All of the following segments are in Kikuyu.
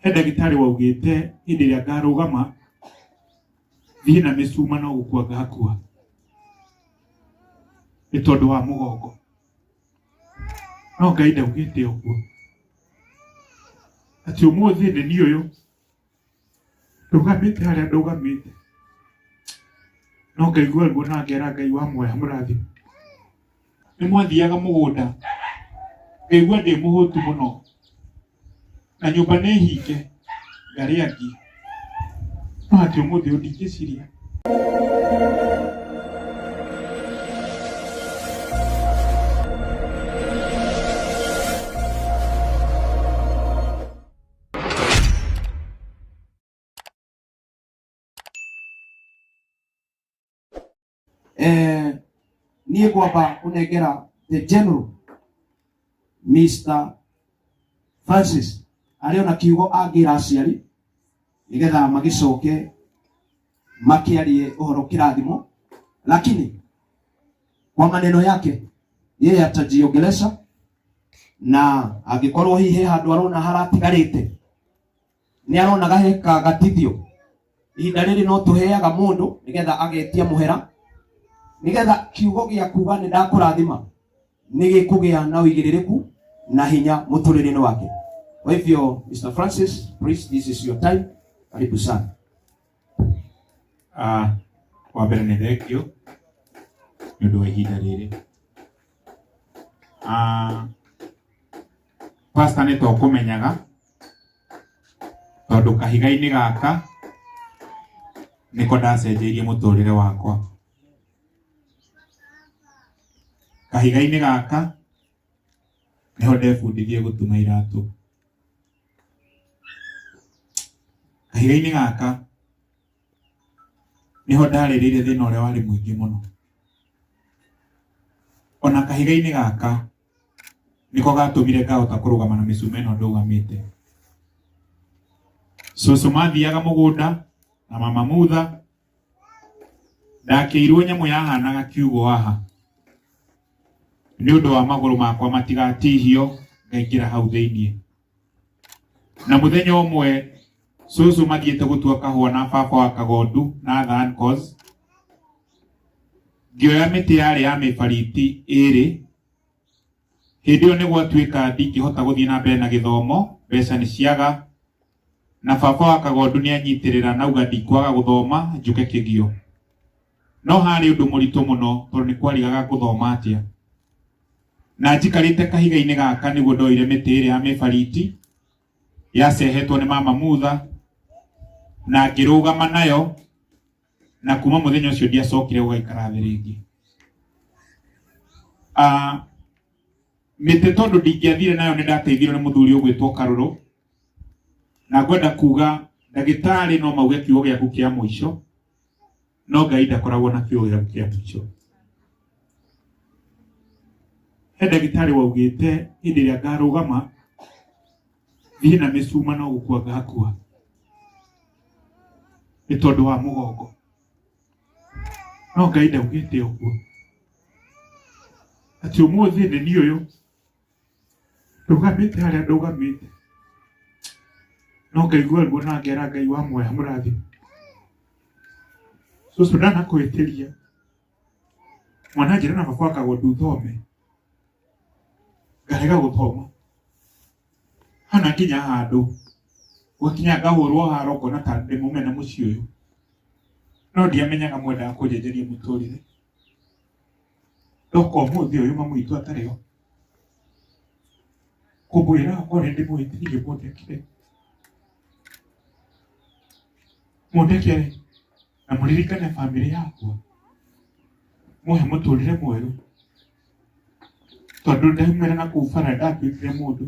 He ndagĩtarĩ waugĩte hĩndĩ ĩrĩa ngarũgama thiĩ na mĩcuma no gũkua ngakua nĩ tondũ wa mũgongo. No Ngai ndaugĩte ũguo, atĩ ũmũthĩ nĩ niĩ ũyũ ndũgamĩte harĩa ndũgamĩte, no ngaigua ruo na ngera Ngai wa muoya mũrathime. Nĩ mwathiaga mũgũnda ngaigua ndĩ mũhũtu mũno na nyũmba nĩ hinge ngarĩa ngi, no atĩ ũmũthĩ ũyũ ndingĩciria. Niĩ ngwamba kũnengera the general Mr. Francis arĩ ona kiugo angĩra aciari nĩgetha magĩcoke makĩarie ũhoro kĩrathimo, lakini kwa maneno yake yeye atajiongelesha, na angĩkorwo hihi he handũ arona haratigarĩte nĩ aronaga he kagatithio ihinda rĩrĩ no tũheaga mũndũ nĩgetha agetia mũhera nĩgetha kiugo gĩa kuga nĩ ndakũrathima nĩ gĩkũgĩa na ũigĩrĩrĩku na hinya mũtũrĩre-inĩ wake. Kwa hivyo Mr. Francis, please, this is your time. Karibu sana. Wa mbere nĩ thengio nĩ ũndũ wa ihinda rĩrĩ. Pastor nĩ tokũmenyaga tondũ kahiga-inĩ gaka nĩko ndacenjeirie mũtũrĩre wakwa. Kahiga-inĩ gaka nĩho ndebundithirie gũtuma iratũ. Kahiga-inĩ gaka nĩho ndarĩrĩire thĩna ũrĩa warĩ mũingĩ mũno. Ona kahiga-inĩ gaka nĩko gatũmire ngahota kũrũgama na mĩcuma ĩno ndũgamĩte. Cũcũ mathiaga mũgũnda na mama Mutha, ndakĩirwo nyamũ yahanaga kiugo haha nĩ ũndũ wa magũrũ makwa matigatihio ngaingĩra hau thĩiniĩ. Na mũthenya ũmwe cũcũ mathiĩte gũtua kahũa na baba wa Kagondu na other uncles, ngĩoya mĩtĩ yarĩ ya mĩbariti ĩrĩ. Hĩndĩ ĩyo nĩ gwatuĩka ndingĩhota gũthiĩ na mbere na gĩthomo, mbeca nĩ ciaga, na baba wa Kagondu nĩ anyitĩrĩra na auga ndikwaga gũthoma njũke kĩgio. No harĩ ũndũ mũritũ mũno tondũ nĩ kwarigaga ngũthoma atĩa. Na njikarĩte kahiga-inĩ gaka nĩguo ndoire mĩtĩ ĩrĩa ya mĩbariti yacehetwo nĩ mama Mutha na ngĩrũgama nayo, na kuma mũthenya ũcio ndiacokire gũgaikara thĩ rĩngĩ. Mĩtĩ tondũ ndingĩathire nayo nĩ ndateithirio nĩ mũthuri ũgwĩtwo Karũrũ, na ngwenda kuga ndagĩtarĩ no mauge kiugo gĩaku kĩa mũico, no Ngai ndakoragwo na kiugo gĩaku kĩa mũico. He ndagĩtarĩ waugĩte hĩndĩ ĩrĩa ngarũgama thiĩ na mĩcuma no gũkua ngakua nĩ tondũ wa mũgongo, no Ngai ndaugĩte ũguo, atĩ ũmũthĩ nĩ niĩ ũyũ ndũgamĩte harĩa ndũgamĩte, no ngaigua ruo na ngera Ngai wa muoya mũrathime. Cũcũ ndanakwĩhĩtĩria, mwana njĩra na baba Kagondu thome, ngarega gũthoma. Hana nginya handũ gwakinya ngahũrwo haro ngona ta ndĩ mũmene mũciĩ ũyũ, no ndiamenyaga mwendaga kũnjenjeria mũtũrĩre. Ndoka ũmũthĩ ũyũ mamu witũ atarĩ ho, kũmwĩra ũrĩa ndĩmũhĩtĩirie mũndekere, mũndekere na mũririkane bamĩrĩ yakwa, mũhe mũtũrĩre mwerũ, tondũ ndaumĩra na kũu bara ndatuĩkire mũndũ,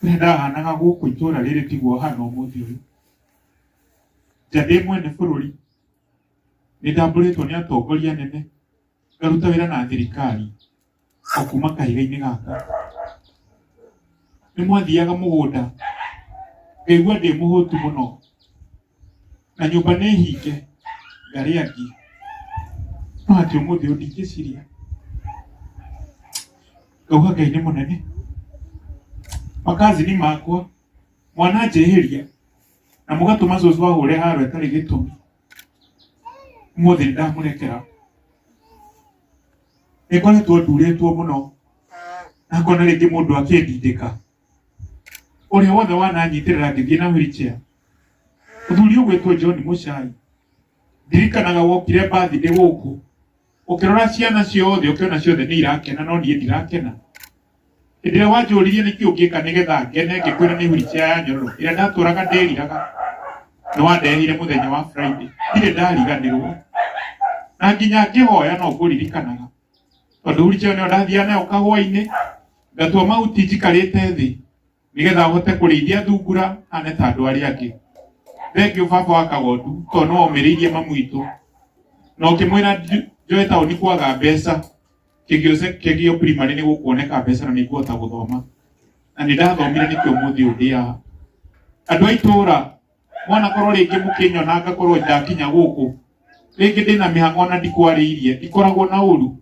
ũrĩa ndahanaga gũkũ itũra rĩrĩ tiguo hana ũmũthĩ ũyũ. Nja ndĩ mwene bũrũri, nĩ ndambũrĩtwo nĩ atongoria anene, ngaruta wĩra na thirikari o kuma kahiga-inĩ gaka. Nĩ mwathiaga mũgũnda, ngaigua ndĩ mũhũtu mũno, na nyũmba nĩ hinge, ngarĩa ngi. No atĩ ũmũthĩ ũyũ ndingĩciria, ngauga Ngai nĩ mũnene. Makazini makwa. Mwananjĩhĩria na mũgatũma cũcũ ahũre haro ĩtarĩ gĩtũmi. Ũmũthĩ nĩ ndamũrekera. Nĩ ngoretwo ndurĩtwo mũno na ngona rĩngĩ mũndũ akĩndindĩka. Ũrĩa wothe wananyitĩrĩra ngĩthiĩ na wheelchair, mũthuri ũgwĩtwo John Mũchai, ndirikanaga wokire birthday gũkũ, ũkĩrora ciana ciothe ũkĩona ciothe nĩ irakena no niĩ ndirakena. Hĩndĩ ĩrĩa wanjũririe nĩkĩ ũngĩka nĩgetha ngene, ngĩkwĩra nĩ wheelchair ya nyororo ĩrĩa ndatũraga ndĩriraga, nĩ wandeheire mũthenya wa Friday. Ndirĩ ndariganĩrwo na nginya ngĩhoya no ngũririkanaga, tondũ wheelchair nĩyo ndathiaga nayo kahũa-inĩ, ngatua mahuti njikarĩte thĩ nĩgetha hote kũrĩithia thungura hane ta andũ arĩa angĩ. Thengiũ baba wa Kagondu tondũ nĩ womĩrĩirie mamu witũ na ũkĩmwĩra njoe taũni kwaga mbeca, kĩgio primary nĩ gũkuoneka mbeca na nĩ ngũhota gũthoma, na nĩ ndathomire nĩkĩo ũmũthĩ ũyũ ndĩ haha. Andũ a itũra mwanakorwo rĩngĩ mũkĩnyona ngakorwo ndakinya gũkũ, rĩngĩ ndĩna mĩhang'o na ndikwarĩirie, ndikoragwo na ũru,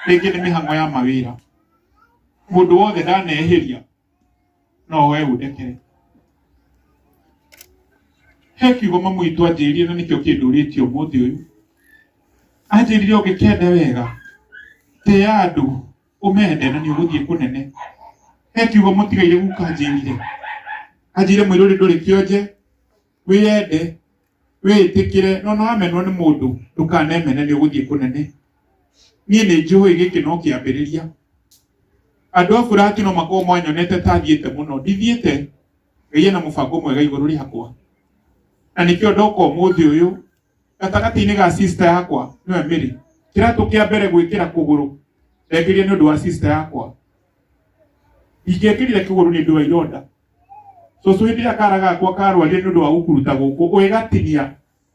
rĩngĩ nĩ mĩhang'o ya mawĩra. Mũndũ wothe ndanehĩria no we ũndekere. He kiugo mamu witũ anjĩrire na nĩkĩo kĩndũrĩtie ũmũthĩ ũyũ. Anjĩrire ũngĩkende wega, tĩĩa andũ, ũmende na nĩ ũgũthiĩ kũnene. He kiugo mũtigaire guka anjĩrire. Anjĩrire mũirũrĩ ndũrĩ kĩonje, wĩyende, wĩĩtĩkĩre, no no wamenwo nĩ mũndũ ndũkanemene, nĩ ũgũthiĩ kũnene. Niĩ nĩ njũĩ gĩkĩ no kĩambĩrĩria. Andũ a burati no makorwo mwanyonete ta thiĩte mũno, ndithiĩte. Ngai ena mũbango mwega igũrũ rĩakwa, na nĩkĩo ndoka ũmũthĩ ũyũ gatagatĩ-inĩ ga sister yakwa nĩwe Mary. Kĩratũ kĩa mbere gwĩkĩra kũgũrũ ndekĩrire nĩ ũndũ wa sister yakwa, ndingĩekĩrire kĩgũrũ nĩ ũndũ wa ironda. Cũcũ hĩndĩ ĩrĩa kara gakwa karwarire nĩ ũndũ wa gũkuruta gũkũ ũgĩgatinia,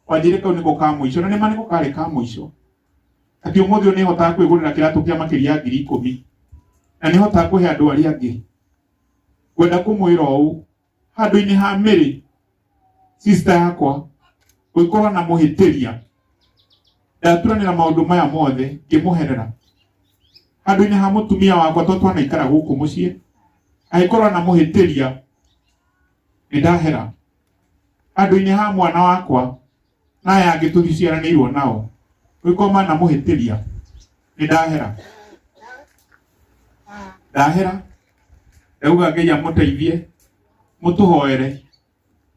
wanjĩrire kau nĩko ka mũico, na nĩma nĩko karĩ ka mũico. Atĩ ũmũthĩ ũyũ nĩhotaga kwĩgũrĩra kĩratũ kĩa makĩria ya 10,000, na nĩhotaga kũhe andũ arĩa angĩ. Ngwenda kũmwĩra ũũ, handũ-inĩ ha Mary sister yakwa gũgĩkorwo na mũhĩtĩria, ndaturanĩra maũndũ maya mothe ngĩmũherera. Handũ-inĩ ha mũtumia wakwa to twanaikara gũkũ mũciĩ, agĩkorwo na mũhĩtĩria, nĩ ndahera. Handũ-inĩ ha mwana wakwa na aya angĩ tũgĩciaranĩirwo nao, gũgĩkorwo manamũhĩtĩria, nĩ ndahera. Ndahera, ndauga Ngai amũteithie, mũtũhoere,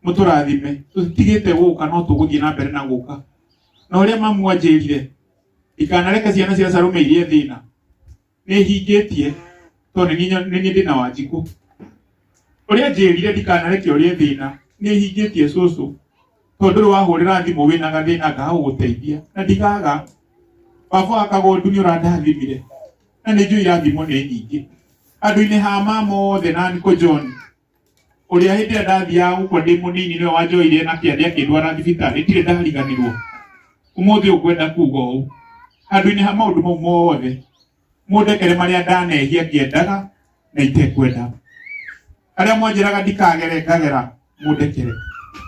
mũtũrathime, tũtigĩte gũka no tũgũthiĩ na mbere na gũka. Na ũrĩa mamu anjĩrire, ndikanareke ciana cia Salome irie thĩna, nĩ hingĩtie tondũ nĩ niĩ ndĩna Wanjikũ. Ũrĩa anjĩrire ndikanareke ũrĩe thĩna, nĩ hingĩtie cũcũ, tondũ ndũrĩ wahũrĩra thimũ wĩna gathĩna ngaga gũgũteithia, na ndigaga. Baba wa Kagondu nĩ ũrandathimire, na nĩ njũĩ irathimo nĩ nyingĩ. Andũ-inĩ ha mama othe na Uncle John, ũrĩa hĩndĩ ĩrĩa ndathiaga gũkua ndĩ mũnini nĩwe wanjoire na kĩande akĩndwara thibitarĩ, ndirĩ ndariganĩrwo. Ũmũthĩ ũyũ ngwenda kuga ũũ, handũ-inĩ ha maũndũ mau mothe, mũndekere marĩa ndanehia ngĩendaga na itekwenda. Harĩa mwanjĩraga ndikagere ngagera, mũndekere.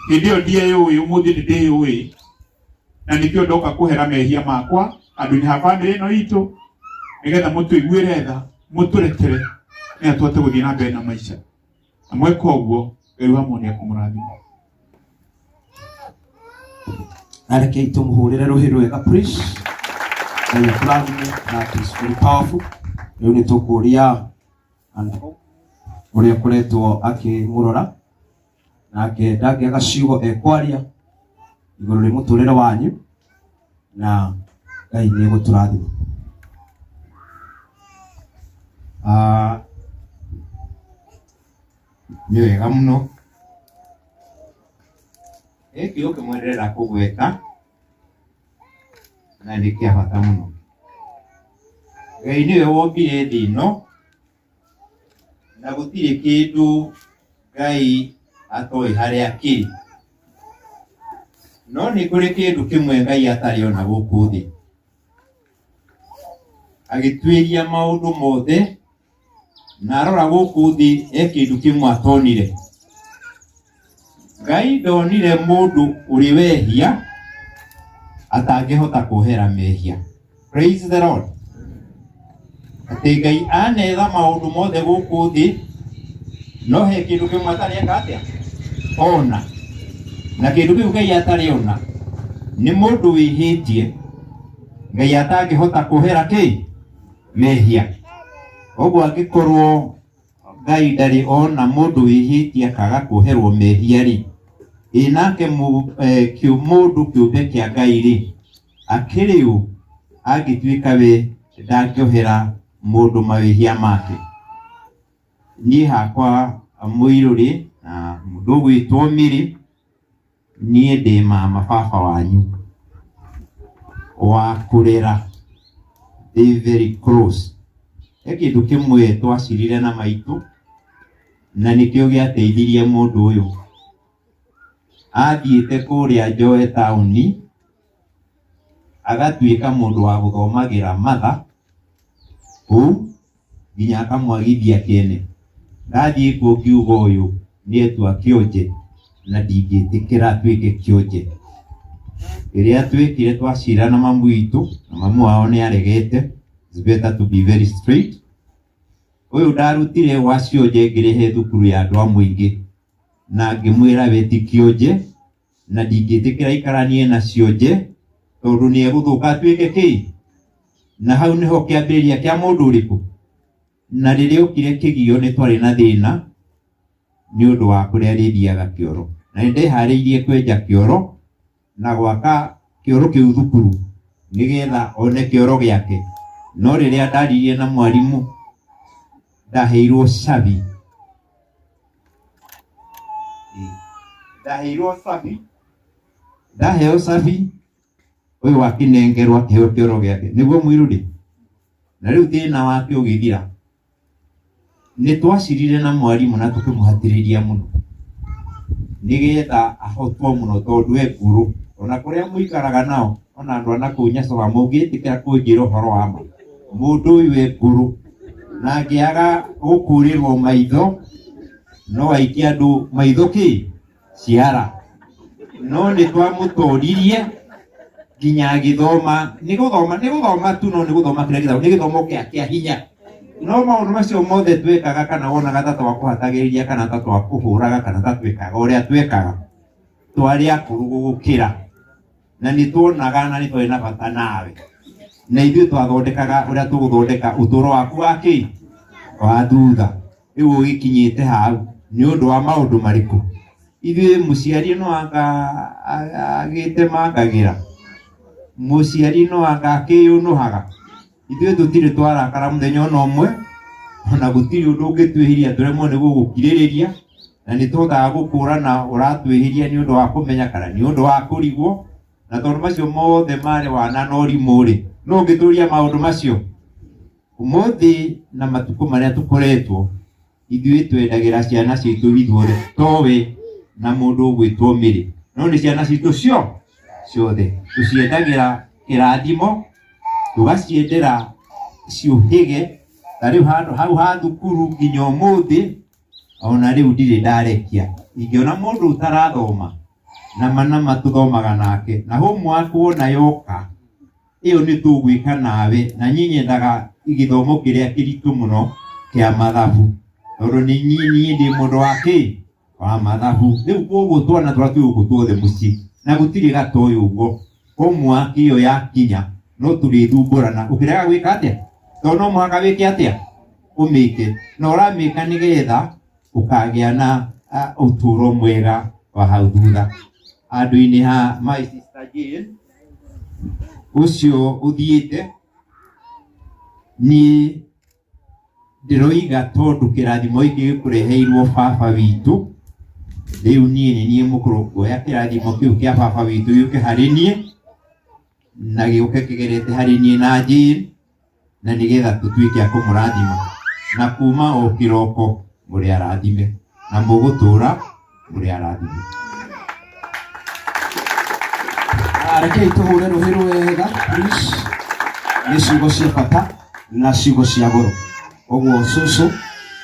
Hĩndĩ ĩyo ndieyũĩ, ũmũthĩ nĩ ndĩyũĩ, na nĩkĩo ndoka kũhera mehia makwa handũ-inĩ ha bamĩrĩ ĩno itũ, nĩgetha mũtũiguĩre tha, mũtũrekere, nĩgetha tũhote gũthiĩ na mbere na maica. Na mweka ũguo, Ngai wa muoyo nĩekũmũrathima. Na rekei tũmũhũrĩre rũhĩ rwega please. Ngai akũrathime. That is very powerful. Rĩu nĩ tũkũria andũ ũrĩa ũkoretwo akĩmũrora nake ndangĩaga ciugo ekwaria igũrũ rĩ mũtũrĩre wanyu, na Ngai nĩ egũtũrathima. Nĩ wega mũno. He kiugo kĩmwe ndĩrenda kũgweta na nĩ kĩa bata mũno. Ngai nĩwe wombire thĩ ĩno na gũtirĩ kĩndũ Ngai atoĩ harĩa kĩrĩ. No nĩ kũrĩ kĩndũ kĩmwe Ngai atarĩ ona gũkũ thĩ. Agĩtuĩria maũndũ mothe na arora gũkũ thĩ e kĩndũ kĩmwe atonire. Ngai ndonire mũndũ ũrĩ wehia atangĩhota kuohera mehia. Praise the Lord. Atĩ Ngai anetha maũndũ mothe gũkũ thĩ No he kindu kimwe atarĩ eka atĩa ona, na kindu kiu Ngai atarĩ ona nĩ mũndũ wĩhĩtie Ngai atangĩhota kuohera kĩ mehia. Ũguo angĩkorwo Ngai ndarĩ ona mũndũ wĩhĩtie akaga kuoherwo mehia rĩ, ĩ nake mũndũ kĩũmbe kĩa Ngai rĩ, akĩrĩ ũ angĩtuĩka we ndangĩohera mũndũ mawĩhia make? Niĩ hakwa mũirũrĩ na mũndũ ũgwĩtwo Mĩrĩ, niĩ ndĩ mama baba wanyu wa kũrera, ndĩ very close. He kĩndũ kĩmwe twacirire na maitũ na nĩkĩo gĩateithirie mũndũ ũyũ. Athiĩte kũrĩa Njoe taũni agatuĩka mũndũ wa gũthomagĩra matha kũu nginya akamwagithia kĩene. Ndathiĩ kuo ngiuga ũyũ nĩetua kĩonje na ndingĩtĩkĩra atuĩke kĩonje. Rĩrĩa twekire twacira na mamu witũ, na mamu wao nĩaregete, it's better to be very straight. Ũyũ ndarutire wa cionje ngĩrehe thukuru ya andũ a mũingĩ na ngĩmwĩra we ti kĩonje na ndingĩtĩkĩra aikaranie na cionje tondũ nĩegũthũka atuĩke kĩ. Na hau nĩho kĩambĩrĩria kĩa mũndũ ũrĩkũ. Na rĩrĩa okire kĩgio nĩ twarĩ na thĩna nĩ ũndũ wa kũrĩa arĩthiaga kĩoro, na nĩ ndeharĩirie kwenja kĩoro na gwaka kĩoro kĩu thukuru nĩgetha one kĩoro gĩake. No rĩrĩa ndaririe na mwarimũ ndaheirwo cabi, ndaheirwo cabi, ndaheo cabi ũyũ akĩnengerwo akĩheo kĩoro gĩake nĩguo mũirũrĩ. Na rĩu thĩna wake ũgĩthira. Nĩ twacirire na mwarimũ na tũkĩmũhatĩrĩria mũno nĩgetha ahotwo mũno tondũ e ngũrũ. Ona kũrĩa mũikaraga nao, ona andũ a nakũu Nyacoha mũngĩtĩkĩra kũnjĩra ũhoro wa ma, mũndũ ũyũ e ngũrũ na angĩaga gũkũrĩrwo maitho no aikie andũ maitho kĩ ciara. No nĩ twamũtoririe nginya agĩthoma. Nĩ gũthoma, nĩ gũthoma tu, no nĩ gũthoma kĩrĩa gĩthoma, nĩ gĩthomo kĩa hinya. No maũndũ macio mothe twekaga kana wonaga ta twakũhatagĩrĩria kana ta twakũhũraga kana ta twekaga ũrĩa twekaga, twarĩ akũrũ gũgũkĩra na nĩ tuonaga na nĩ twarĩ na bata nawe, na ithuĩ twathondekaga ũrĩa tũgũthondeka ũtũũro waku wa kĩ wa thutha. Rĩu ũgĩkinyĩte hau nĩ ũndũ wa maũndũ marĩkũ? Ithuĩ mũciari no anga agĩtemangagĩra, mũciari no anga akĩyũnũhaga. Ithuĩ tũtirĩ twarakara mũthenya ona ũmwe, ona gũtirĩ ũndũ ũngĩtwĩhĩria tũremwo nĩ gũgũkirĩrĩria, na nĩ tũhotaga gũkũrana ũratwĩhĩria nĩ ũndũ wa kũmenya kana nĩ ũndũ wa kũrigwo. Na tondũ macio mothe marĩ wana na ũrimũ rĩ, no ũngĩtũria maũndũ macio ũmũthĩ na matukũ marĩa tũkoretwo, ithuĩ twendagĩra ciana citũ ithuothe, towe na mũndũ ũgwĩtwo Mĩrĩ, no nĩ ciana citũ ciothe tũciendagĩra kĩrathimo, tũgaciendera ciũhĩge. Ta rĩu handũ hau ha thukuru nginya ũmũthĩ ona rĩu ndirĩ ndarekia. Ingĩona mũndũ ũtarathoma na manama tũthomaga nake na homework wona yoka ĩyo nĩ tũgwĩka nawe, na niĩ nyendaga gĩthomo kĩrĩa kĩritũ mũno kĩa mathabu tondũ nĩ niĩ ndĩ mũndũ wa kĩ wa mathabu. Rĩu koguo twana tũrĩa twĩ gũkũ tuothe mũciĩ na gũtirĩ gatoĩ ũguo, homework ĩyo yakinya no tũrĩthumbũrana ũkĩrega gwĩka atĩa, tondũ no mũhaka wĩke atĩa, ũmĩke, na ũramĩka nĩgetha ũkagĩa na ũtũũro mwega wa hau thutha. Handũ-inĩ ha my sister Jane ũcio ũthiĩte, niĩ ndĩroiga tondũ kĩrathimo gĩkĩ gĩkũreheirwo baba witũ, rĩu niĩ nĩ niĩ mũkũrũ nguoya kĩrathimo kĩu kĩa baba witũ gĩũke harĩ niĩ na gĩũke kĩgerete harĩ niĩ na Jane, na nĩgetha tũtuĩke a kũmũrathima na kuma o kĩroko mũrĩ arathime na mũgũtũra mũrĩ arathime. Rekei tũhũre rũhĩ rwega please. Nĩ ciugo cia bata na ciugo cia goro. Ũguo cũcũ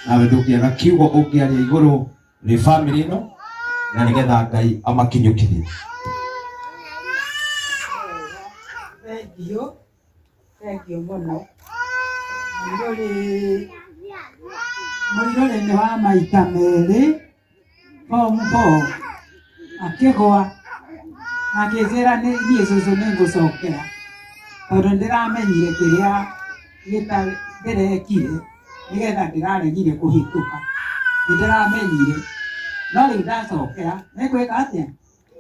nawe ndũngĩaga kiugo ũngĩaria igũrũ rĩ bamĩrĩ ĩno na nĩgetha Ngai amakinyũkithie. Thengiũ, thengiũ mũno. Mũirũrĩ Mũirũrĩ nĩ wa maita merĩ form 4 akĩgwa akĩnjĩra niĩ cũcũ nĩ ngũcokera tondũ ndĩramenyire kĩrĩa ndĩrekire nĩgetha ndĩraregire kũhĩtũka nĩ ndĩramenyire no rĩu ndacokera nĩngwĩka atĩa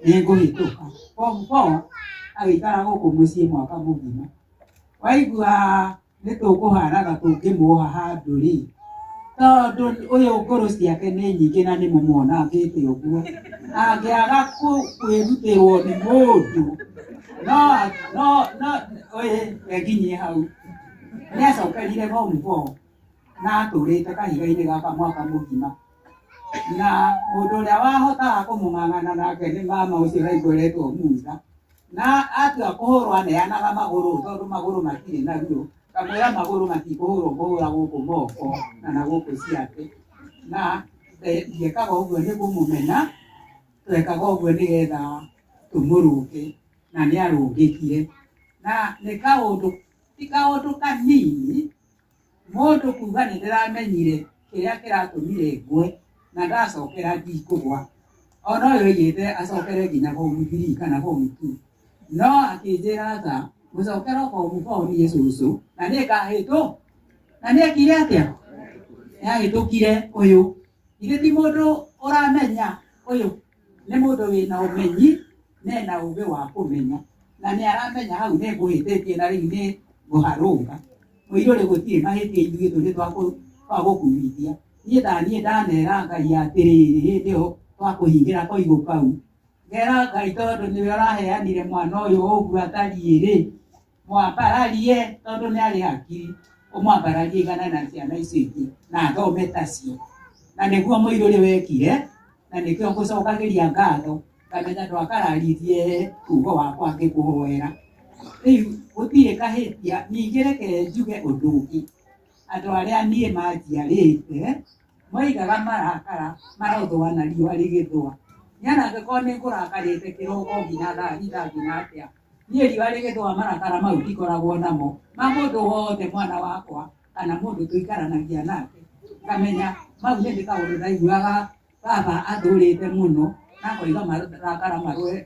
nĩngũhĩtũka form 4 agĩikara gũkũ mũciĩ mwaka mũgima waigua nĩ tũkũhanaga tũngĩmuoha handũ rĩ tondũ ũyũ ngũrũ ciake nĩ nyingĩ na nĩ mũmuonangĩte ũguo angĩaga kwĩrutĩrwo nĩ mũndũ no no no nginyie hau nĩ acokerire form 4 na atũrĩte kahiga-inĩ gaka mwaka mũgima na mũndũ ũrĩa wahotaga kũmũng'ang'ana nake nĩ mama ũcio ũraigua Musa na atua kũhũrwo aneanaga magũrũ tondũ magũrũ matirĩ na ruo kamwĩra magũrũ matikũhũrwo ngũhũra gũkũ moko na na gũkũ ciake na ndiekaga ũguo nĩ kũmũmena twekaga ũguo nĩgetha tũmũrũnge na nĩ arũngĩkire na nĩ kaũndũ ti kaũndũ kanini mũndũ kuga nĩ ndĩramenyire kĩrĩa kĩratũmire ngwe na ndacokera ndikũgwa ona ũyũ oigĩte acokere nginya form 3 kana form 2 no akĩnjĩra ata gũcokera form 4 niĩ cũcũ na nĩ ngahĩtũ na nĩ ekire atĩa nĩ ahĩtũkire ũyũ ithe ti mũndũ ũramenya ũyũ nĩ mũndũ wĩna ũmenyi na ena ũgĩ wa kũmenya na nĩ aramenya hau nĩ ngũhĩtĩtie na rĩu nĩ ngũharũnga mũirũrĩ gũtirĩ mahĩtia ithuĩ tũrĩ twagũkuithia niĩ taniĩ ndanera Ngai atĩrĩrĩ hĩndĩ ĩyo twakũhingĩra koigũ kau ngera Ngai tondũ nĩwe ũraheanire mwana ũyũ ũguo atariĩ rĩ mwambararie tondũ nĩ arĩ hakiri ũmwambararie igana na ciana icio ingĩ na athome tacio na nĩguo mũirũrĩ wekire na nĩkĩo ngũcokagĩria ngatho ngamenya ndwakararirie ugo wakwa ngĩkũhoera rĩu gũtirĩ kahĩtia ningĩ reke njuge ũndũ ũngĩ andũ arĩa niĩ manjiarĩte moigaga marakara marothũa na riũa rĩgĩthũa niĩ ona angĩkorwo nĩ ngũrakarĩte kĩroko nginya thaa thita nginya atĩa niĩ riũa rĩgĩthũa marakara mau ndikoragwo namo ma mũndũ wothe mwana wakwa kana mũndũ tũikaranagia nake ngamenya mau nĩ kaũndũ ndaiguaga baba athũrĩte mũno na akoiga marakara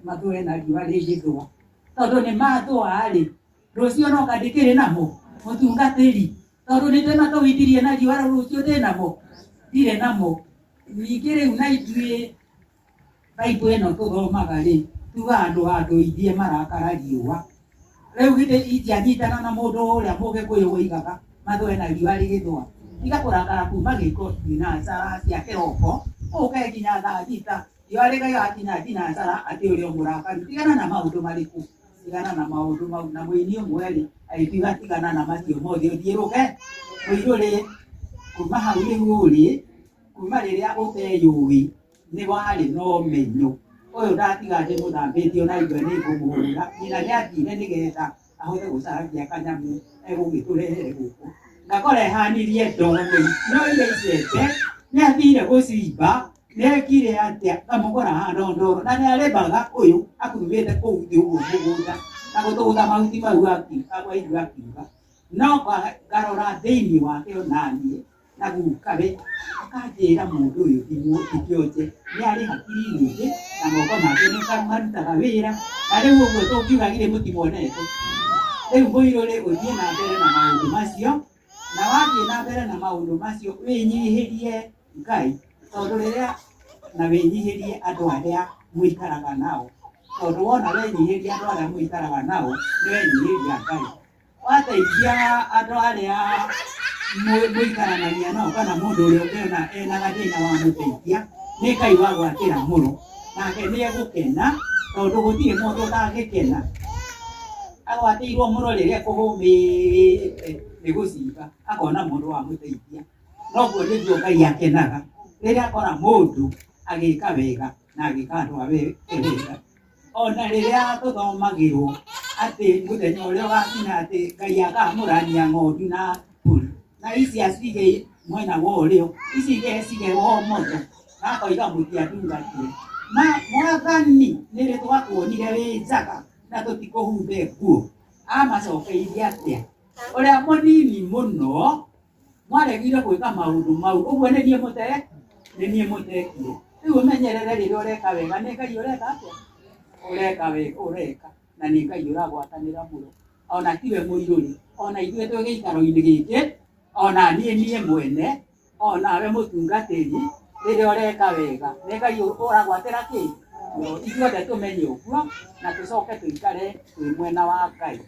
mathũe na riũa rĩgĩthũa tondũ nĩ mathũa rĩ rũciũ noka ndĩkĩrĩ namo mũtungatĩri tondũ nĩ ndĩmatũithirie na riũa rũciũ ndĩ namo ndirĩ namo ningĩ rĩu na ithuĩ Bible ĩno tũthomaga rĩ tugaga ndũgathũithie marakara riũa rĩu githĩ ingĩanyitana na mũndũ ũrĩa mũgĩkũyũ woigaga mathũe na riũa rĩgĩthũa tiga kũrakara kuma gĩko thinacara cia kĩroko ũke nginya thaa thita riũa rĩgĩgakinya thinacara atĩ ũrĩ o mũrakaru tigana na maũndũ marĩkũ tigana na maũndũ mau na mũini ũmwe rĩ agĩkiuga tigana na macio mothe ũthiĩrũke mũirũrĩ kuma hau rĩu ũrĩ kuma rĩrĩa ũteyũĩ nĩ warĩ na ũmenyo ũyũ ndatiga ndĩmũthambĩtie ona igue nĩ ngũmũhũra nyina nĩ athire nĩgetha ahote gũcaragia kanyamũ egũgĩtũrehere gũkũ ngakora ĩhanirie ndogo no ile icembe nĩ athire gũcimba nĩ ekire atĩa ngamũkora hana ndoro na nĩ arĩmaga ũyũ akurumĩte kũu thĩ ũguo mũgũnda na gũtũgũta mahuti mau waigua akiuga no ngarora thĩinĩ wake onaniĩ na gukawe akanjĩra mũndũ ũyũ ndikĩonje nĩ arĩ hakiri nyingĩ na moko make nĩ marutaga wĩra na rĩu ũguo tũngiuga githĩ mũtimuonete rĩu mũirũrĩ ũthiĩ na mbere na maũndũ macio na wathiĩ na mbere na maũndũ macio wĩnyihĩrie Ngai tondũ rĩrĩa na wĩnyihĩrie andũ arĩa mũikaraga nao tondũ wona wenyihĩria andũ arĩa mũikaraga nao nĩ wenyihĩria Ngai wateithia andũ arĩa mũikaranagia nao kana mũndũ ũrĩa ũngĩona ena gathĩna wamũteithia nĩ Ngai wagwatĩra mũno nake nĩ egũkena tondũ gũtirĩ mũndũ ũtangĩkena agwatĩirwo mũno rĩrĩa ekũhũmĩte nĩ gũcimba akona mũndũ wamũteithia noguo nĩguo Ngai akenaga rĩrĩa akora mũndũ agĩka wega na agĩka andũ a wega ona rĩrĩa tũthomagĩrwo atĩ mũthenya ũrĩa ũgakinya atĩ Ngai akamũrania ng'ondu na mbũri na ici acige mwena wa ũrĩo ici ingĩ acige wa ũmotho na akoiga mũtiandungatire ma mwathani nĩ rĩ twakuonire wĩ njaga na tũtikũhumbe nguo amacokeirie atĩa ũrĩa mũnini mũno Mwaregire gwĩka maũndũ mau, ũguo nĩ niĩ mũte nĩ niĩ mũtekire. Rĩu ũmenyerere rĩrĩa ũreka wega, nĩ Ngai ũreka atĩa? Ũreka wega, ũreka na nĩ Ngai ũragwatanĩra mũno. Ona tiwe mũirũri, ona ithuĩ twĩ gĩikaro-inĩ gĩkĩ, ona niĩ niĩ mwene, onawe mũtungatĩri, rĩrĩa ũreka wega, nĩ Ngai ũragwatĩra kĩ? Ithuothe tũmenye ũguo na tũcoke tũikare twĩ mwena wa Ngai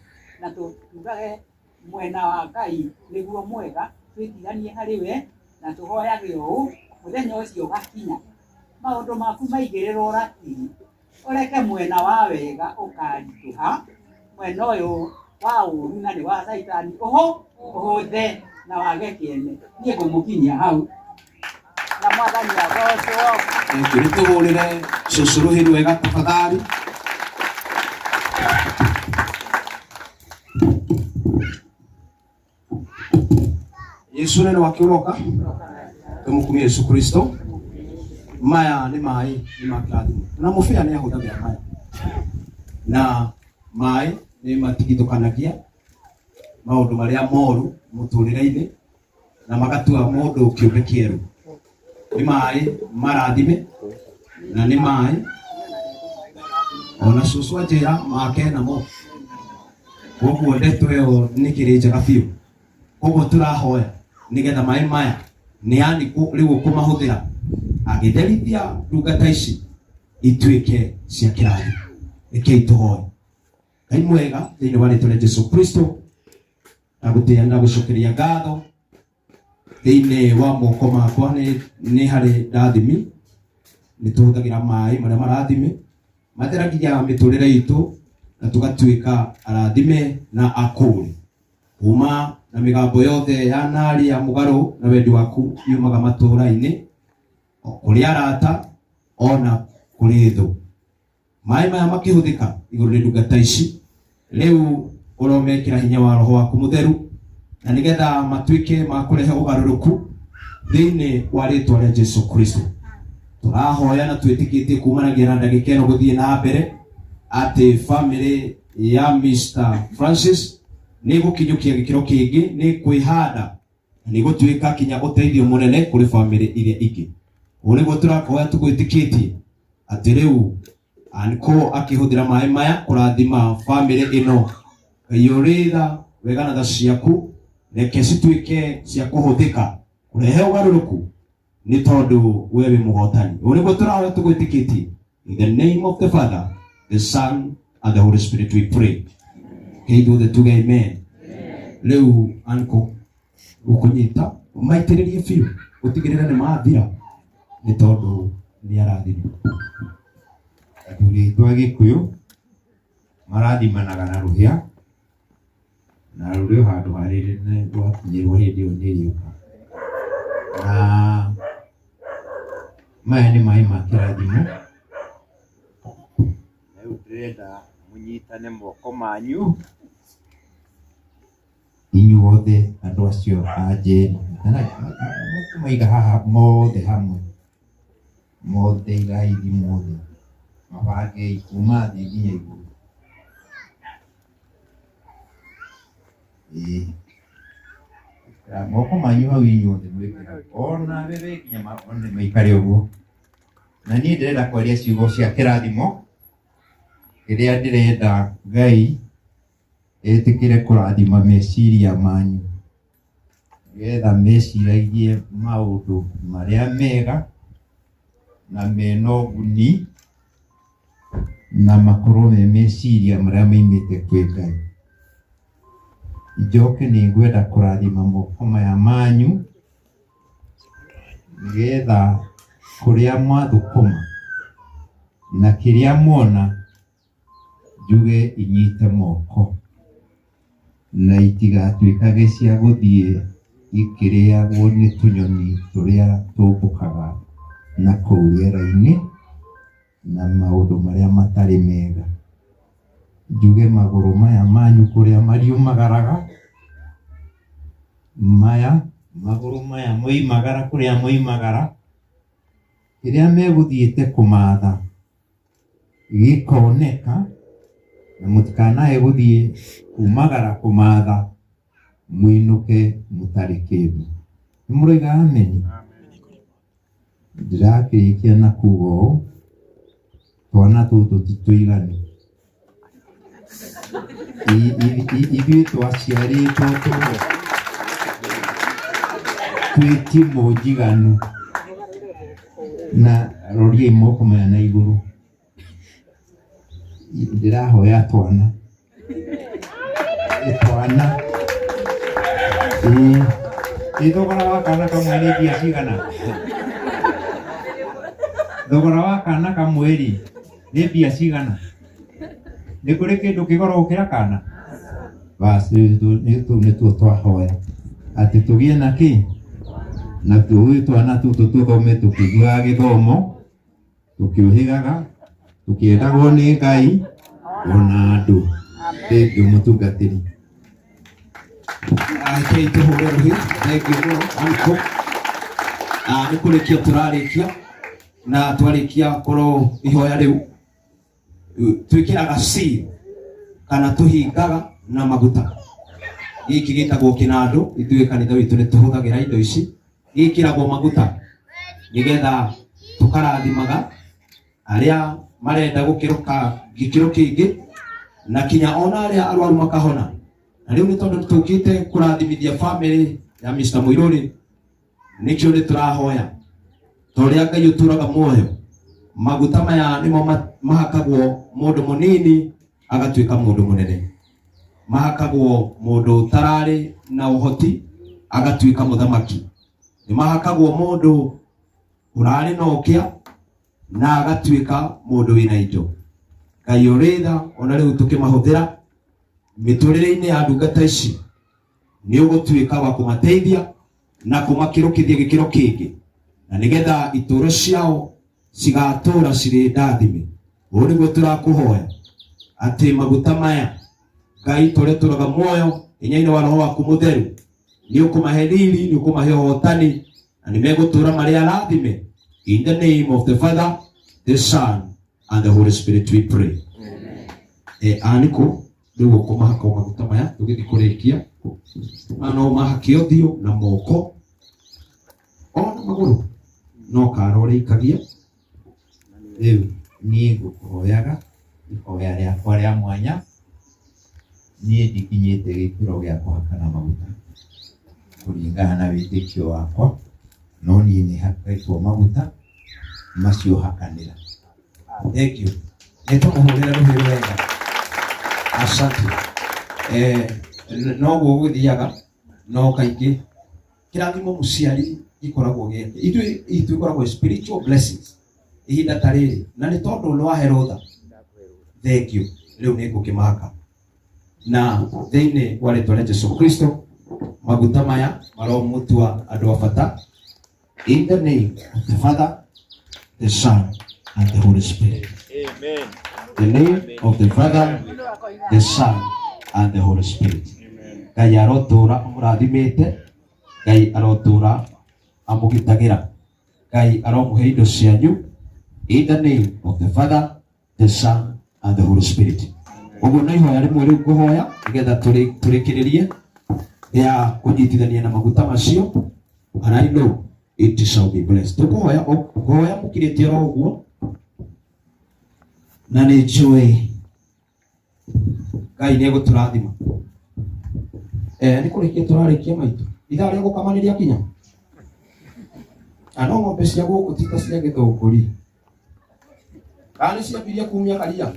na tugage mwena wa Ngai nĩguo mwega, twĩtiganie harĩ we na tũhoyage ũũ mũthenya ũcio ũgakinya maũndũ maku maigĩrĩrwo ratiri, ũreke mwena wa wega ũkaritũha, mwena ũyũ wa ũru na nĩ wa caitani ũhũthe na wage kĩene. Niĩ ngũmũkinyia hau na Mwathani agocwo. Thank you. Nĩ tũhũrĩre cũcũ rũhĩ rwega tafadhali. Yesu nene wake ũroka tũmũkumie Yesu Kristo. Maya nĩ maĩ nĩ ma kĩrathimo na mũbĩa nĩ ahũthagĩra maya na maĩ nĩ matigithũkanagia maũndũ marĩa moru mũtũrĩre-inĩ na magatua mũndũ kĩũmbe kĩerũ. Nĩ maĩ marathime na nĩ maĩ ona cũcũ anjĩra make namo, koguo ndeto ĩyo nĩ kĩrĩ njega biũ. Koguo tũrahoya nĩgetha maĩ maya nĩ yani rĩu ũkũmahũthĩra agĩtherithia ndungata ici ituĩke cia kĩrathimo. Rekei tũhoe. Ngai mwega, thĩinĩ wa rĩtwa rĩa Jesu Kristo ndagũtĩĩa na gũcokeria ngatho thĩinĩ wa moko makwa nĩ harĩ ndathimi. Nĩ tũhũthagĩra maĩ marĩa marathime matheragia mĩtũrĩre itũ na tũgatuĩka arathime na akũũri kuma na mĩgambo yothe ya naria mũgarũ na wendi waku yumaga matũũra-inĩ o kũrĩ arata ona kũrĩ thũ. Maĩ maya makĩhũthĩka igũrũ rĩa ndungata ici rĩu ũromekĩra hinya wa roho waku mũtheru na nĩgetha matuĩke ma kũrehe ũgarũrũku thĩinĩ wa rĩtwa rĩa Jesu Kristo. Tũrahoya na twĩtĩkĩtie kumanagia na ndagĩka ĩno gũthiĩ na mbere atĩ famĩlĩ ya Mr. Francis nĩ ĩgũkinyũkia gĩkĩro kĩngĩ, nĩ kwĩhanda na nĩ gũtuĩka kinya ũteithio mũnene kũrĩ famĩlĩ iria ingĩ. Ũũ nĩguo tũrahoya tũgwĩtĩkĩtie atĩ rĩu Anko akĩhũthĩra maĩ maya kũrathima famĩlĩ ĩno. Ngai ũrĩ tha wega na tha ciaku reke cituĩke cia kũhũthĩka kũrehe ũgarũrũku nĩ tondũ we wĩ mũhotani. Ũũ nĩguo tũrahoya tũgwĩtĩkĩtie. In the name of the Father, the Son, and the Holy Spirit we pray. Kei ithuothe tuge amen. Rĩu Anko ũkũnyita maitĩrĩrie biũ ũtigĩrĩre nĩ mathira nĩ tondũ nĩ arathimwo. Athuri aitũ a Gĩkũyũ marathimanaga na rũhĩa na rũrĩ o handũ harĩ rwakinyĩrwo hĩndĩ ĩyo nĩ rĩũka. Na maya nĩ maĩ ma kĩrathimo. Na rĩu ndĩrenda mũnyitane moko manyu inyuothe andũ acio a Jane, maiga haha mothe hamwe, mothe igai mothe mabangei kuma thĩ nginya igũrũ. Ĩĩ moko manyu hau inyuothe mwĩkĩre ona wewe nginya maikare ũguo. Na niĩ ndĩrenda kwaria ciugo cia kĩrathimo kĩrĩa ndĩrenda Ngai etĩkĩre kũrathima meciria manyu nĩgetha meciragie maũndũ marĩa mega na mena ũguni na makorwo me meciria marĩa maimĩte kwĩ Ngai. Njoke nĩ ngwenda kũrathima moko maya manyu nĩgetha kũrĩa mwathũkũma na kĩrĩa muona njuge inyite moko na itigatuĩkage cia gũthiĩ ikĩrĩagwo nĩ tũnyoni tũrĩa tũmbũkaga na kũu rĩera-inĩ na maũndũ marĩa matarĩ mega. Njuge magũrũ maya manyu kũrĩa mariumagaraga, maya magũrũ maya moimagara kũrĩa moimagara, kĩrĩa megũthiĩte kũmatha gĩkoneka, na mũtikanae gũthiĩ kumagara kũmatha mũinũke mũtarĩ kĩndũ. Nĩ mũroiga ameni? Ndĩrakĩrĩkia na kuga ũũ, twana tũtũ ti tũiganu. Ithuĩ twaciarĩtwo twĩ timũ njiganu. Na roriai moko maya na igũrũ. Ndĩrahoya twana. Twana. Ĩĩ. Ĩ thogora wa kana kamwe nĩ mbia cigana? Thogora wa kana kamwe rĩ, nĩ mbia cigana? Nĩ kũrĩ kĩndũ kĩgoro gũkĩra kana? Bas, rĩu tũu nĩtuo twahoya atĩ tũgĩe na kĩ? Na tũĩ twana tũtũ tũthome tũkĩiguaga gĩthomo, tũkĩũhĩgaga, tũkĩendagwo nĩ Ngai ona andũ. Thengiũ mũtungatĩri. Rekei tũhũre rũhĩ. Thengiũ mũno uncle. Nĩ kũrĩkia tũrarĩkia na twarĩkia kũro ihoya rĩu twĩkĩraga seal kana tũhingaga na maguta. Gĩkĩ gĩtagwo kĩnandũ, ithuĩ kanitha witũ nĩ tũhũthagĩra indo ici, gĩkĩragwo maguta nĩgetha tũkarathimaga arĩa marenda gũkĩrũka gĩkĩro kĩngĩ na kinya ona arĩa arwaru makahona. Na rĩu nĩ tondũ tũkĩte kũrathimithia famĩlĩ ya Mr. Mũirũrĩ, nĩkĩo nĩ tũrahoya ta ũrĩa Ngai ũtũraga muoyo, maguta maya nĩmo mahakagwo mũndũ mũnini agatuĩka mũndũ mũnene, mahakagwo mũndũ ũtararĩ na ũhoti agatuĩka mũthamaki, nĩ mahakagwo mũndũ ũrarĩ na ũkĩa na agatuĩka mũndũ wĩna indo. Ngai ũrĩ tha, ona rĩu tũkĩmahũthĩra mĩtũrĩre-inĩ ya ndungata ici, nĩ ũgũtuĩka wa kũmateithia na kũmakĩrũkithia gĩkĩro kĩngĩ, na nĩgetha itũũro ciao cigatũũra cirĩ ndathime. Ũũ nĩguo tũrakũhoya atĩ maguta maya Ngai tũrĩa tũraga muoyo hinya-inĩ wa Roho waku mũtheru, nĩ ũkũmahe riri, nĩ ũkũmahe ũhotani, na nĩ megũtũũra marĩ arathime. In the name of the Father, the Son, and the Holy Spirit we pray. Anĩkũ rĩu ũkũmahaka maguta maya tũgĩthiĩ kũrĩkia, na no ũmahake ũthiũ na moko ona magũrũ, no kara ũrĩikagia. Rĩu niĩ ngũkũhoyaga ihoya rĩakwa rĩa mwanya, niĩ ndikinyĩte gĩkĩro gĩa kũhakana maguta kũringana na wĩtĩkio wakwa, no niĩ nĩ hakĩtwo maguta macio hakanĩra. Thank you. Nĩ tũmũhũrĩre rũhĩ wega. Asante. Noguo gũgĩthiaga, no kaingĩ kĩrathimo mũciari gĩkoragwo gĩake. Ithuĩ itũ ikoragwo spiritual blessings ihinda ta rĩrĩ, na nĩ tondũ nĩ wahe rũtha. Thank you. Rĩu nĩ ngũkĩmahaka na thĩinĩ wa rĩtwa rĩa Jesu Kristo, maguta maya maromũtua andũ a bata. In the name of the Father, the Son, and the Holy Spirit. Amen. The name of the Father, the Son, and the Holy Spirit. Ngai arotũra amũrathimĩte, Ngai arotũra amũgitagĩra, Ngai aromũhe indo cianyu. In the name of the Father, the Son, and the Holy Spirit. Ũguo no ihoya rĩmwe rĩu ngũhoya nĩgetha tũrĩkĩrĩrie rĩa kũnyitithania na maguta macio, and I know it shall be blessed. Tũkũhoya ngũhoya mũkirĩte oro ũguo, na nĩ njũĩ Ngai nĩ egũtũrathima. Nĩ kũrĩkia tũrarĩkia maitũ, ithaa rĩa gũkama nĩ rĩakinya. Na no ng'ombe cia gũkũ ti ta cia Gĩthũngũri, kana nĩ ciambirie kumia karia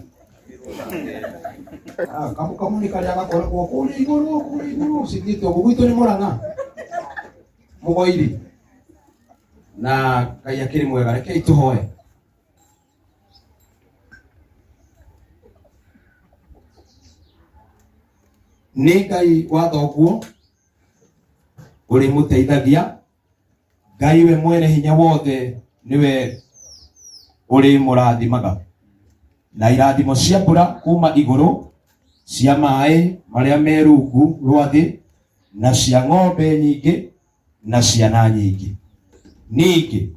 kamu nĩ karĩa gakoragwo kũrĩa igũrũ, kũrĩa igũrũ cithiĩte ũguo. Gwitũ nĩ Mũrang'a Mũgoiri, na Ngai akĩrĩ mwega. Rekei tũhoe. Nĩ Ngai wa thoguo ũrĩmũteithagia, Ngai we mwene hinya wothe nĩwe ũrĩmũrathimaga na irathimo cia mbura kuma igũrũ, cia maĩ marĩa me rungu rwa thĩ, na cia ng'ombe nyingĩ na ciana nyingĩ. Ningĩ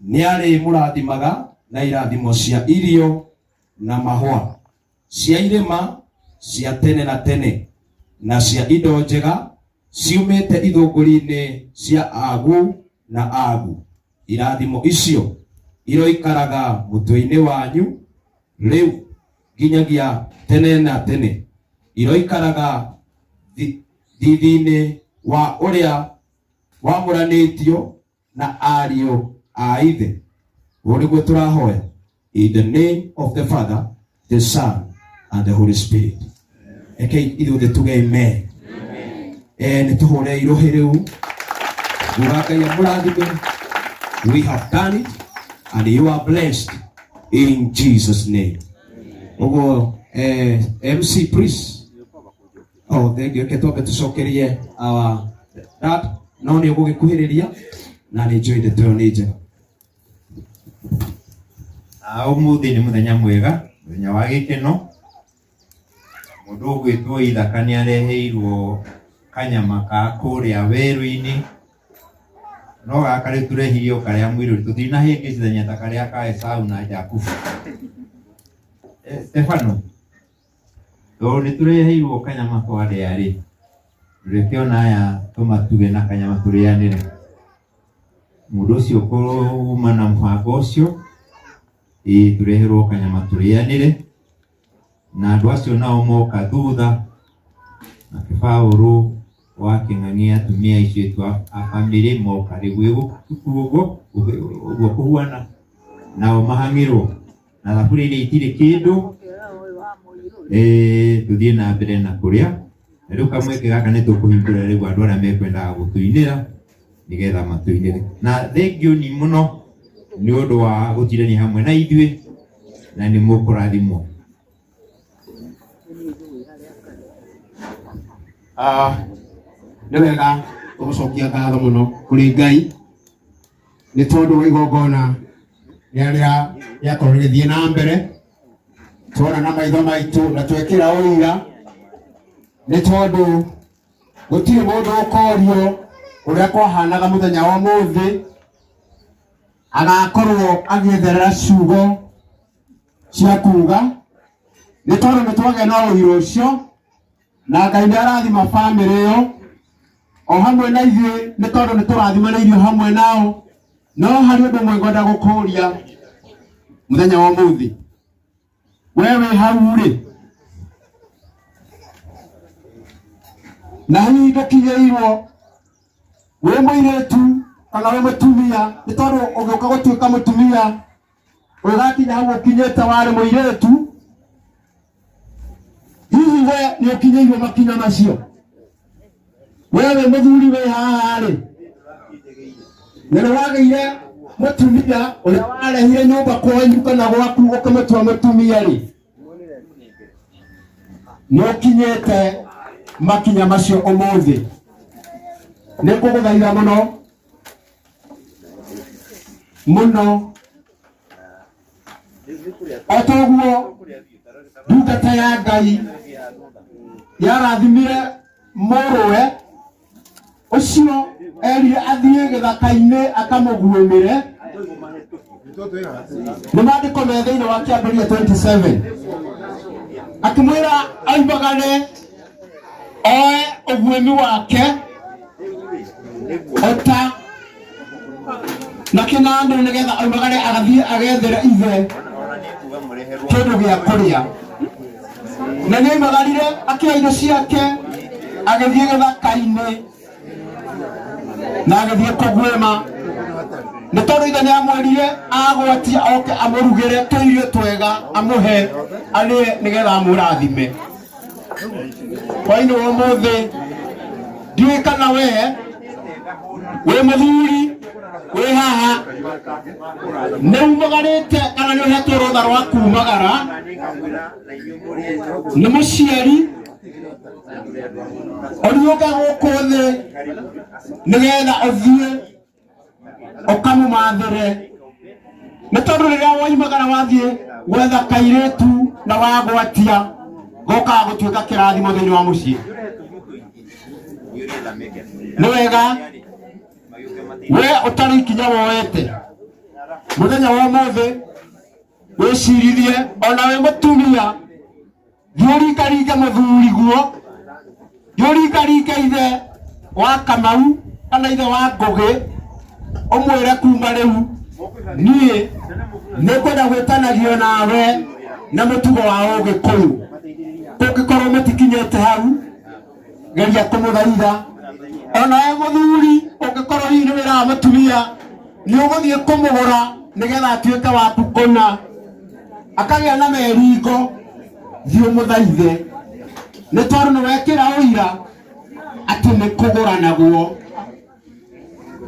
nĩarĩmũrathimaga na irathimo cia irio na mahũa, cia irĩma cia tene na tene, na cia indo njega Ciumĩte ithũngũri-inĩ cia agu na agu. Irathimo icio iroikaraga mũtwe-inĩ wanyu rĩu nginyagia tene na tene, iroikaraga thithi-inĩ wa ũrĩa wamũranĩtio na ariũ a ithe. Ũũ nĩguo tũrahoya in the name of the Father, the Son and the Holy Spirit. Rekei ithuothe tuge amen. Nĩ tũhũre irũhĩ rĩu. Nguga Ngai amũrathime. We have done it and you are blessed in Jesus name. Ũguo MC please. Oh, thank you. Reke twambe tũcokerie our dad, no nĩ ũgũgĩkuhĩrĩria na nĩ njũĩ ndeto ĩyo nĩ njega. Ũmũthĩ nĩ mũthenya mwega, mũthenya wa gĩkeno. Mũndũ ũgwĩtwo Ithaka nĩ areheirwo kanyama ka kũrĩa werũ-inĩ, no gaka rĩu tũrehirio karĩa mũirũrĩ, tũtinahĩngĩcithania ta karĩa ka Esau na Jakubu. Stefano, tondũ nĩ tũreheirwo kanyama twarĩa rĩ, reke ona aya tũmatuge na kanyama tũrĩanĩre. Mũndũ ũcio kuma na mũbango ũcio, ĩĩ tũreherwo kanyama tũrĩanĩre, na andũ acio nao moka thutha, nake Paũlũ wa Kĩng'ang'i atumia acio aitũ a bamĩrĩ moka rĩu ũguo ũguo kũhuana, nao mahang'ĩrwo na thaburia iria itirĩ kĩndũ, tũthiĩ na mbere na kũrĩa. Na rĩu kamweke gaka nĩ tũkũhingũra rĩu andũ arĩa mekwendaga gũtũinĩra nĩgetha matũinĩre. Na thengiũ ni mũno nĩ ũndũ wa gũtindania hamwe na ithuĩ, na nĩ mũkũrathimwo. Nĩ wega gũcokia ngatho mũno kũrĩ Ngai nĩ tondũ wa igongona rĩrĩa rĩakorwo rĩgĩthiĩ na mbere, tuona na maitho maitũ na twekĩra ũira, nĩ tondũ gũtirĩ mũndũ ũkorio ũrĩa kwahanaga mũthenya wa ũmũthĩ agakorwo agĩetherera ciugo cia kuga, nĩ tondũ nĩ twagĩa na ũira ũcio na Ngai nĩ arathima bamĩrĩ ĩyo o hamwe na ithuĩ, nĩ tondũ nĩ tũrathimanĩirio hamwe nao. No harĩ ũndũ ũmwe ngwenda gũkũria mũthenya wa ũmũthĩ, we wĩ hau rĩ, na hihi ndũkinyĩirwo wĩ mũirĩtu kana wĩ mũtumia, nĩ tondũ ũgĩũka gũtuĩka mũtumia ũgakinya hau ũkinyĩte warĩ mũirĩtu, hihi we nĩ ũkinyĩirwo makinya macio? We wĩ mũthuri wĩ haha rĩ, na nĩ wagĩire mũtumia ũrĩa warehire nyũmba kwanyu kana gwaku ũkĩmũtua mũtumia rĩ, nĩ ũkinyĩte makinya macio ũmũthĩ? Nĩ ngũgũthaitha mũno mũno, o toguo ndungata ya Ngai yarathimire mũrũwe ũcio erire athiĩ gĩthaka-inĩ akamũguĩmĩre. Nĩ maandĩko me thĩinĩ wa Kĩambĩrĩria 27, akĩmwĩra aimagane oe ũguĩmi wake ota na kĩnandũ nĩgetha aumagare agathiĩ agethere ithe kĩndũ gĩa kũrĩa. Na nĩ aimagarire akĩoya indo ciake agĩthiĩ gĩthaka-inĩ na agĩthiĩ kũguĩma, nĩ tondũ ithe nĩ amwĩrire agwatia oke amũrugĩre tũirio twega amũhe arĩe nĩgetha amũrathime. Hwainĩ wa ũmũthĩ, ndiũĩ kana we wĩ mũthuri wĩ haha nĩ umagarĩte kana nĩ ũhetwo rũtha rwa kumagara nĩ mũciari ũriũke gũkũ thĩ nĩgetha ũthiĩ ũkamũmathĩre, nĩ tondũ rĩrĩa woimagara wathiĩ gwetha kairĩtu na wagwatia gokaga gũtuĩka kĩrathimo thĩinĩ wa mũciĩ. Nĩ wega we ũtarĩ ikinya woete mũthenya wa ũmũthĩ wĩcirithie, ona wĩ mũtumia, thiĩ ũringaringe mũthuri guo, thiĩ ũringaringe ithe. Wa Kamau kana ithe wa Ngugi, umwire kuma riu nie nikwenda gwitanagio nawe na mutugo wa Ugikuyu. Kungikorwo mutikinyete hau, geria kumuthaitha. Ona we muthuri, ungikorwo hihi ni wira wa mutumia, ni uguthie kumugura nigetha atuike waku kũna, akagĩa na meringo, thiĩ ũmũthaithe, nĩ tondũ nĩ wekĩra ũira atĩ nĩ kũgũranagwo,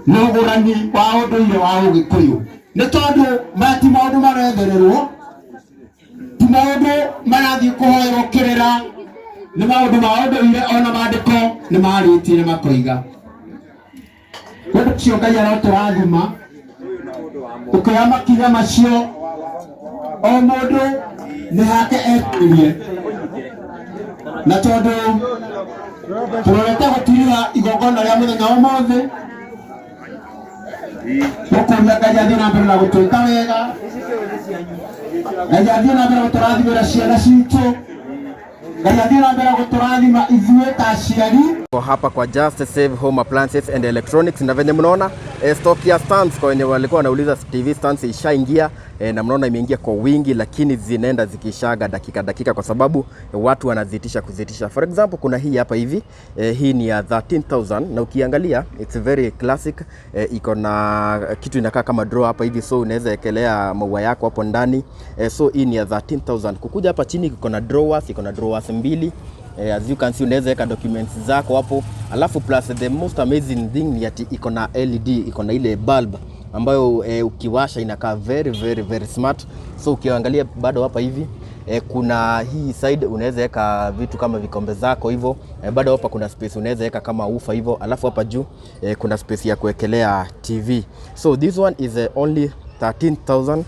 nĩ ũgũrani wa ũndũire wa Ũgĩkũyũ, nĩ tondũ maya ti maũndũ marethererwo, ti maũndũ marathiĩ kũhoerwo kĩrĩra, nĩ maũndũ ma ũndũire, ona maandĩko nĩ marĩtie na makoiga. Ũndũ ũcio Ngai arotũrathima tukioya makinya macio, o mũndũ nĩ hake ekurie, na tondũ tũrorete gũtirĩra igongona rĩa mũthenya wa ũmũthĩ, tũkũria Ngai athiĩ na mbere na gũtwĩka wega, Ngai athiĩ na mbere gũtũrathimĩra ciana citũ, Ngai athiĩ na mbere gũtũrathima ithuĩ ta aciari. Kwa hapa kwa Just Save Home Appliances and Electronics, na venye mnaona stock ya stands kwa wenye walikuwa wanauliza TV stands ishaingia, na mnaona imeingia kwa wingi, lakini zinaenda zikishaga dakika dakika kwa sababu watu wanazitisha kuzitisha. For example, kuna hii hapa hivi, hii ni ya 13,000, na ukiangalia it's very classic, iko na kitu inakaa kama drawer hapa hivi, so unaweza ekelea maua yako hapo ndani, so hii ni ya 13,000. Kukuja hapa chini iko na drawers mbili. As you can see, unaweza weka documents zako hapo, alafu plus the most amazing thing ni ati iko na LED, iko na ile bulb ambayo ukiwasha inakaa very very very smart. So ukiangalia bado hapa hivi, kuna hii side unaweza weka vitu kama vikombe zako hivyo. Bado hapa kuna space unaweza weka kama woofer hivyo, alafu hapa juu kuna space ya kuwekelea TV. So this one is only 13,000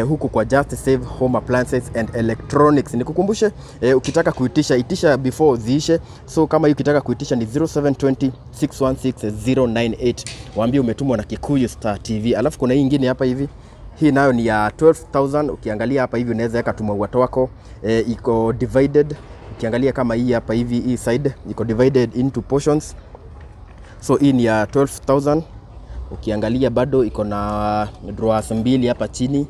huku kwa Just Save Home Appliances and Electronics. Nikukumbushe, ukitaka kuitisha, itisha before ziishe. So kama hii ukitaka kuitisha ni 0720 616 098. Waambie umetumwa na Kikuyu Star TV. Alafu kuna hii ingine hapa hivi. Hii nayo ni ya 12,000. Ukiangalia hapa hivi unaweza weka tumaua twako. Iko divided. Ukiangalia kama hii hapa hivi, hii side iko divided into portions. So hii ni ya 12,000. Ukiangalia bado iko na drawers mbili hapa chini,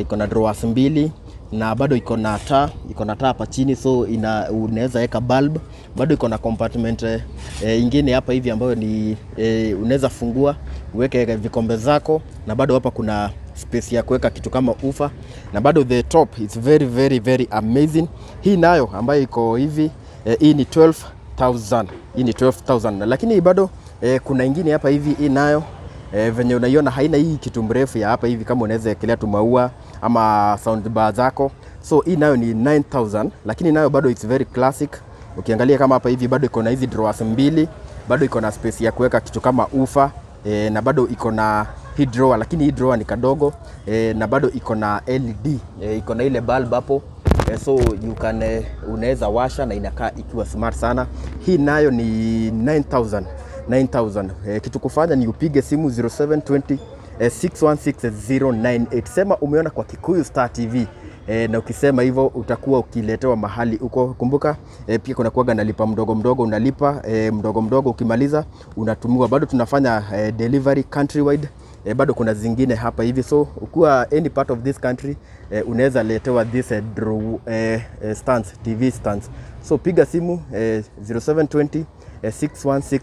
iko na drawers mbili na bado iko na taa, iko na taa hapa chini, so unaweza weka bulb. Bado iko na compartment ingine hapa hivi ambayo ni unaweza fungua uweke vikombe zako, na bado hapa kuna space ya kuweka kitu kama woofer, na bado the top is very very very amazing. Hii nayo ambayo iko hivi, hii ni 12,000. Hii ni 12,000, lakini bado kuna ingine hapa hivi, hii nayo venye unaiona haina hii kitu mrefu ya hapa hivi kama unaweza ekelea tu maua ama sound bar zako. So hii nayo ni 9000, lakini nayo bado it's very classic. Ukiangalia kama hapa hivi bado iko na hizi drawers mbili, bado iko na space ya kuweka kitu kama woofer, na bado iko na hii drawer, lakini hii drawer ni kadogo, na bado iko na LED, iko na ile bulb hapo, so you can unaweza washa na inakaa ikiwa smart sana. Hii nayo ni 9000, 9000. Kitu kufanya ni upige simu 0720 616 098, sema umeona kwa Kikuyu Star TV. Na ukisema hivyo utakuwa ukiletewa mahali uko. Kumbuka pia kuna kuwaga nalipa mdogo mdogo, unalipa mdogo mdogo, ukimaliza unatumiwa. Bado tunafanya delivery countrywide. Bado kuna zingine hapa hivi, so ukiwa any part of this country, unaweza letewa this draw, stands, TV stands. So piga simu 0720 616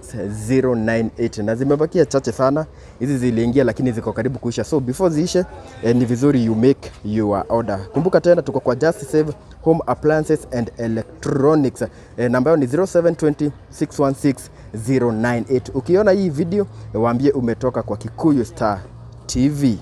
098, na zimebakia chache sana hizi, ziliingia lakini ziko karibu kuisha, so before ziishe, ni vizuri you make your order. Kumbuka tena tuko kwa Just Save Home Appliances and Electronics, namba yao ni 0720 616 098. Ukiona hii video, waambie umetoka kwa Kikuyu Star TV.